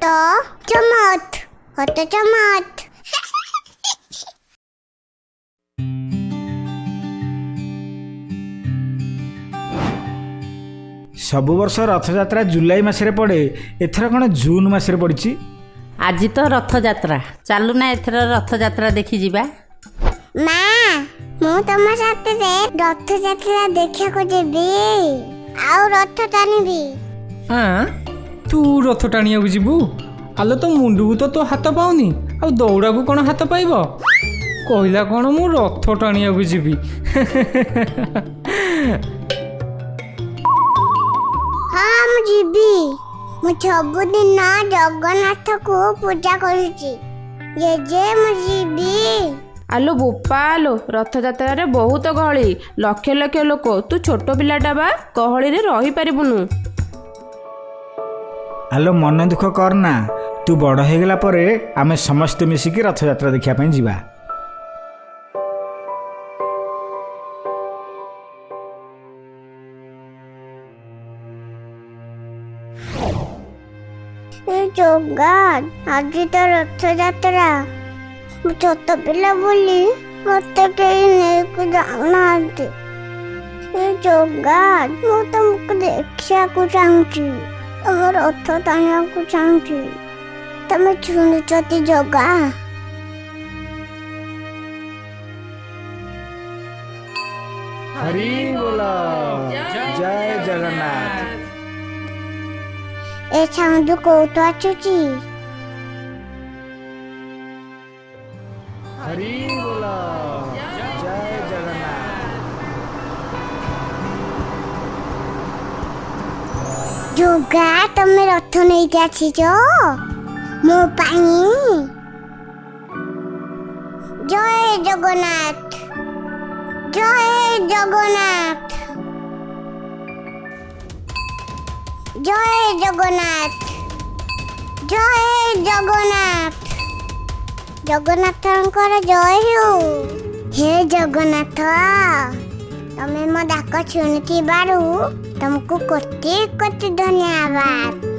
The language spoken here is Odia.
ଚମତ ହତ ଚମତ। ସବୁ ବର୍ଷ ରଥଯାତ୍ରା ଜୁଲାଇ ମାସରେ ପଡ଼େ, ଏଥର କ'ଣ ଜୁନ୍ ମାସରେ ପଡ଼ିଛି? ଆଜି ତ ରଥଯାତ୍ରା, ଚାଲୁନା ଏଥର ରଥଯାତ୍ରା ଦେଖି ଯିବା। ମା, ମୁଁ ତମ ସାଥିରେ ରଥଯାତ୍ରା ଦେଖିବାକୁ ଯିବି ଆଉ ରଥ ଟାଣିବି। ଆଁ, ତୁ ରଥ ଟାଣିବାକୁ ଯିବୁ? ଆଲୋ, ତୋ ମୁଣ୍ଡକୁ ତ ତୋ ହାତ ପାଉନି, ଆଉ ଦୌଡ଼ାକୁ କ'ଣ ହାତ ପାଇବ? କହିଲା କ'ଣ ମୁଁ ରଥ ଟାଣିବାକୁ ଯିବି। ହଁ, ମୁଁ ଯିବି। ମୁଁ ସବୁଦିନ ଜଗନ୍ନାଥକୁ ପୂଜା କରୁଛି ଜେଜେ, ମୁଁ ଯିବି। ଆଲୋ ବୋପା ଆଲୋ, ରଥଯାତ୍ରାରେ ବହୁତ ଗହଳି, ଲକ୍ଷ ଲକ୍ଷ ଲୋକ। ତୁ ଛୋଟ ପିଲାଟା ବା, ଗହଳିରେ ରହିପାରିବୁନୁ। ଆଲୋ, ମନ ଦୁଃଖ କରନା, ତୁ ବଡ଼ ହେଇଗଲା ପରେ ଆମେ ସମସ୍ତେ ମିଶିକି ରଥଯାତ୍ରା ଦେଖିବା ପାଇଁ ଯିବା। ଏ ଜଗା, ଆଜି ତ ରଥଯାତ୍ରା। ମୁଁ ଛୋଟ ପିଲା ବୋଲି ମତେ କେହି ନେଇକି ଯାଉନାହାନ୍ତି। ଏ ଜଗା, ମୁଁ ତମକୁ ଦେଖିବାକୁ ଚାହୁଁଛି, ତମ ରଥ ଟାଣିବାକୁ ଚାହୁଁଛି। ତମେ ଶୁଣୁଛନ୍ତି ଜଗା? ହରି ବୋଲ, ଜୟ ଜଗନ୍ନାଥ। ଏ ସାଉଣ୍ଡ କୋଉଠୁ ଆସୁଛି? ହରି ବୋଲ, ଜୟ ଜଗନ୍ନାଥ। ଜଗା, ତମେ ରଥ ନେଇକି ଆସିଛ ମୋ ପାଇଁ? ଜୟ ଜଗନ୍ନାଥ, ଜୟ ଜଗନ୍ନାଥ, ଜୟ ଜଗନ୍ନାଥ, ଜୟ ଜଗନ୍ନାଥ। ଜଗନ୍ନାଥଙ୍କର ଜୟ ହେଉ। ହେ ଜଗନ୍ନାଥ, ତମେ ମୋ ଡାକ ଶୁଣିଥିବାରୁ ତମକୁ କୋଟି କୋଟି ଧନ୍ୟବାଦ।